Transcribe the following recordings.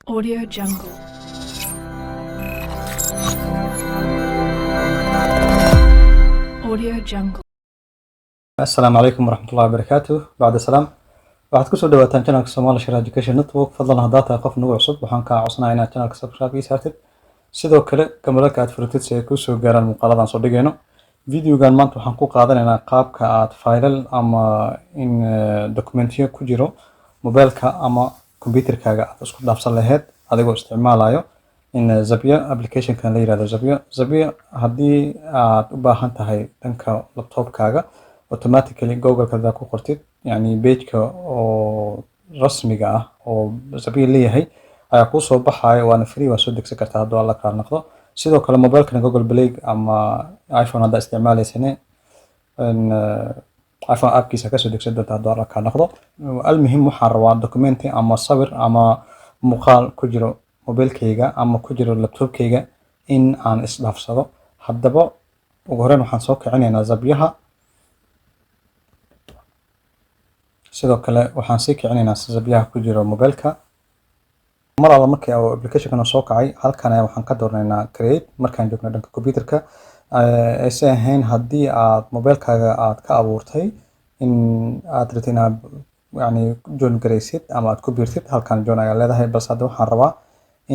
Audio Jungle. Audio Jungle. Asalaamu calaykum waraxmatullahi wabarakaatu. Bacda salaam, waxaad kusoo dhawaataan channelka Somali Share Education Network. Fadlan, haddaad tahay qof nagu cusub, waxaan kaa codsanayaa inaad channelka subscribe ii saartid, sidoo kale gambaleelka aad furatid si ay kuu soo gaaraan muuqaaladan soo dhigayno. Videogan maanta waxaan ku qaadanaynaa qaabka aad faylal ama in documentiyo ku jiro mobilka ama computerkaaga aad isku dhaafsan lahayd adigoo isticmaalayo in Zapya, applicationkan la yirahdo Zapya. Zapya haddii aad u baahan tahay dhanka laptopkaaga, automatically Google hadaad ku qortid, yani pageka oo rasmiga ah oo Zapya leeyahay ayaa kuu soo baxaya, waana free, waa soo degsan kartaa hadduu Alla kaa noqdo. Sidoo kale mobilkana Google Play ama iPhone haddaa isticmaalaysane, in iPhone appkiisa kasoo degsan doonta hadduu Alla kaa noqdo. Almuhim, waxaan rabaa documenti ama sawir ama muuqaal ku jiro mobilkayga ama ku jiro laptopkayga in aan isdhaafsado. Haddaba ugu horreyn waxaan soo kicinaynaa Zapyaha. Sidoo kale waxaan sii kicinaynaa Zapyaha ku jiro mobilka. Mar alla markii uu applicationkan soo kacay, halkan ayaa waxaan ka dooranaynaa create markaan joogno dhanka computerka. Aysan ahayn, haddii aad mobilkaaga aad ka abuurtay in aad rabtid inaad yani join garaysid ama aad ku biirtid, halkan join ayaa leedahay. Balse hadda waxaan rabaa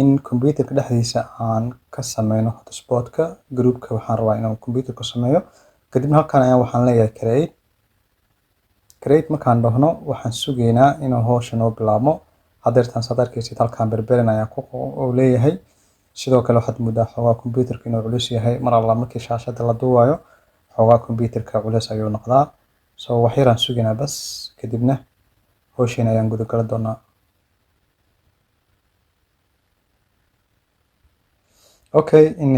in computerka dhexdiisa aan ka sameyno hotspotka groupka. Waxaan rabaa inaan computerka sameeyo. Kadibna halkan ayaa waxaan leeyahay create. Create markaan dhahno, waxaan sugaynaa inuu hawsha noo bilaabmo. Hadeertaan saad arkaysid, halkan berberin ayaa ku uu leeyahay. Sidoo kale waxaad moodaa xoogaa computerka inuu culus yahay. Mar alla markii shaashada la duubayo, xoogaa computerka culus ayuu noqdaa. So wax yaraan sugaynaa bas, kadibna hawsheena ayaan guda gali doonaa. Okay, in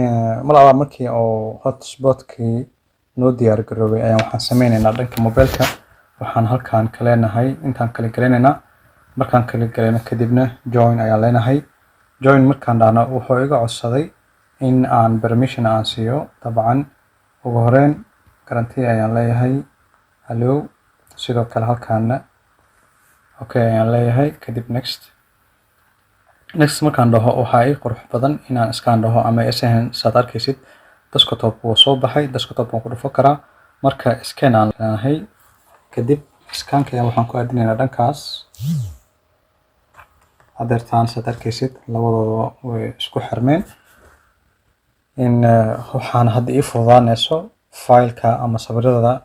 mar alla markii oo hotspotkii noo diyaar garoobay ayaan waxaan sameynaynaa dhanka mobilka. Waxaan halkan ka leenahay intaan kala gelinaynaa. Markaan kala gelino kadibna join ayaan leenahay. Join markaan dhahno, wuxuu iga codsaday in aan permission aan siiyo. Dabcan ugu horeyn grant ayaan leeyahay, allow. Sidoo kale halkaana okay ayaan leeyahay. Kadib next. Next markaan dhaho, waxaa ii qurux badan inaan iskaan dhaho ama sn. Saad arkaysid, desktop wuu soo baxay, desktop waan ku dhufan karaa. Marka scan aan leenahay, kadib scanka ayaan waxaan ku aadinaynaa dhankaas. Hadeertaan saad arkaysid, labadooda way isku xirmeen. In waxaan hadda ii fududaanayso fileka ama sawirada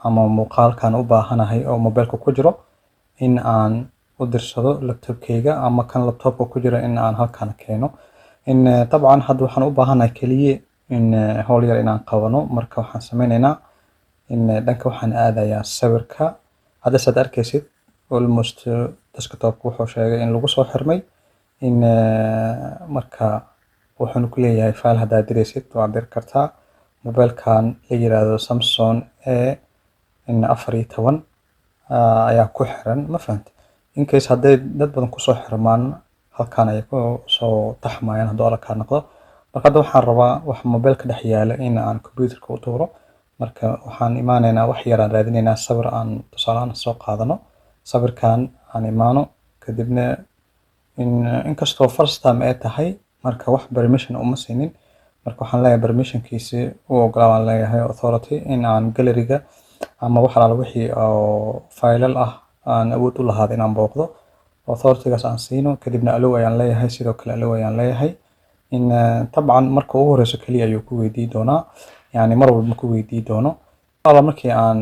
ama muuqaalkan u baahanahay oo mobilka ku jiro in aan u dirsado laptopkayga, ama kan laptopka ku jiro in aan halkan keeno. In dabcan hadda waxaan u baahanahay keliya in howl yar inaan qabano. Marka waxaan sameynaynaa in dhanka waxaan aadayaa sawirka. Hadda saad arkaysid, almost desktop wuxuu sheegay in lagu soo xirmay. In marka wuxuuna ku leeyahay file haddaad diraysid waad diri kartaa. Mobilkan la yiraahdo Samsung A in 14 ayaa ku xiran, ma fahantay? In case hadday dad badan kusoo xirmaan, halkan ayay ku soo taxmayaan hadduu Alla kaa noqdo. Marka hadda waxaan rabaa wax mobilka dhex yaala in aan computerka u tuuro. Marka waxaan imaanaynaa, wax yaraan raadinaynaa, sawir aan tusaale soo qaadano. Sawirkan aan imaano, kadibna in inkastoo first time ay tahay, marka wax permission uma siinin. Marka waxaan leeyahay permissionkiisi u ogolaa waan leeyahay, authority in aan galleryga ama wax alaala wixii oo faylal ah aan awood u lahaado inaan booqdo, authoritygaas aan siino. Kadibna allow ayaan leeyahay. Sidoo kale allow ayaan leeyahay. In dabcan marka ugu horeyso kaliya ayuu ku weydii doonaa, yani mar walba ma ku weydii doono. Alla markii aan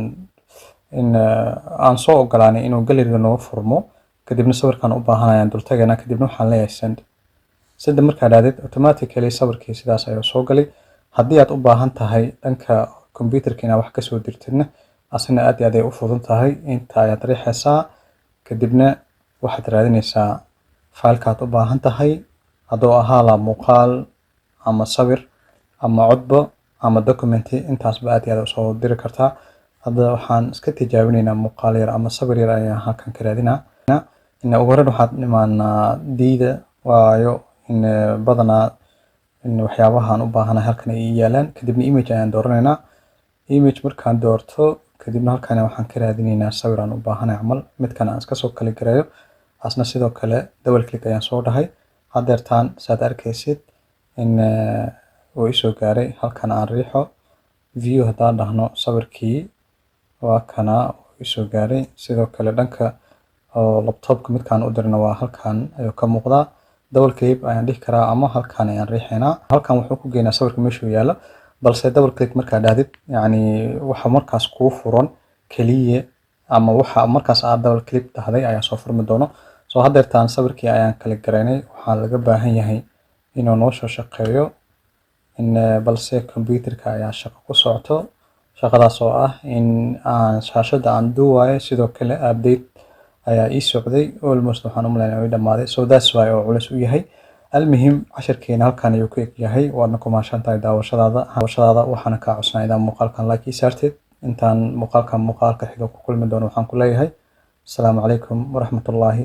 in aan soo ogolaanay inuu galleryga nooga furmo, kadibna sawirkan u baahanayaan dul tagaynaa. Kadibna waxaan leeyahay send. Send markaa dhahdid, automatically sawirkii sidaas ayuu soo galay. Haddii aad u baahan tahay dhanka computerka inaad wax kasoo dirtidna, asina aad iyo aad ay u fudan tahay. Inta ayaad riixaysaa, kadibna waxaad raadinaysaa filekaad u baahan tahay, hadduu ahaa la muuqaal ama sawir ama codbo ama documenti, intaasba aad iyo aad usoo diri kartaa. Hadda waxaan iska tijaabinaynaa muuqaal yar ama sawir yar ayaan halkan ka raadinaa. In ugu horreyn waxaad imaanaa diida, waayo in badanaa in waxyaabahan u baahanahay halkan ay ii yaalaan. Kadibna image ayaan dooranaynaa. Image markaan doorto kadibna, halkan waxaan ka raadinaynaa sawir aan u baahanahay camal. Midkan aan iska soo kala gareeyo asna sidoo kale double click ayaan soo dhahay. Haddeertaan saad arkaysid in uu isoo gaaray. Halkan aan riixo, view haddaan dhahno, sawirkii waa kana, uu isoo gaaray. Sidoo kale dhanka oo laptopka midkaan u dirna waa halkan ayuu ka muuqdaa. Double click ayaan dhihi karaa ama halkan ayaan riixaynaa. Halkan wuxuu ku geynaa sawirka meeshuu yaallo, balse double click markaa dhahdid, yacni waxa markaas kuu furan keliya ama waxa markaas aad double click dhahday ayaa soo furmi doono. So haddeertaan sawirkii ayaan kala garaynay. Waxaa laga baahan yahay inuu noo soo shaqeeyo in, balse computerka ayaa shaqo ku socoto, shaqadaas oo ah in aan shaashadda aan duubayo. Sidoo kale update ayaa ii socday, almost waxaan u malaynaya ii dhamaaday, so that's why oo culus u yahay. Almuhim, casharkeena halkan ayuu ku eg yahay. Waadna ku mahadsan tahay daawashadaada. Waxaana kaa codsanaa inaad muuqaalkan like ii saartid. Intaan muuqaalkan muuqaalka xiga ku kulmi doono, waxaan ku leeyahay asalaamu calaykum waraxmatullaahi.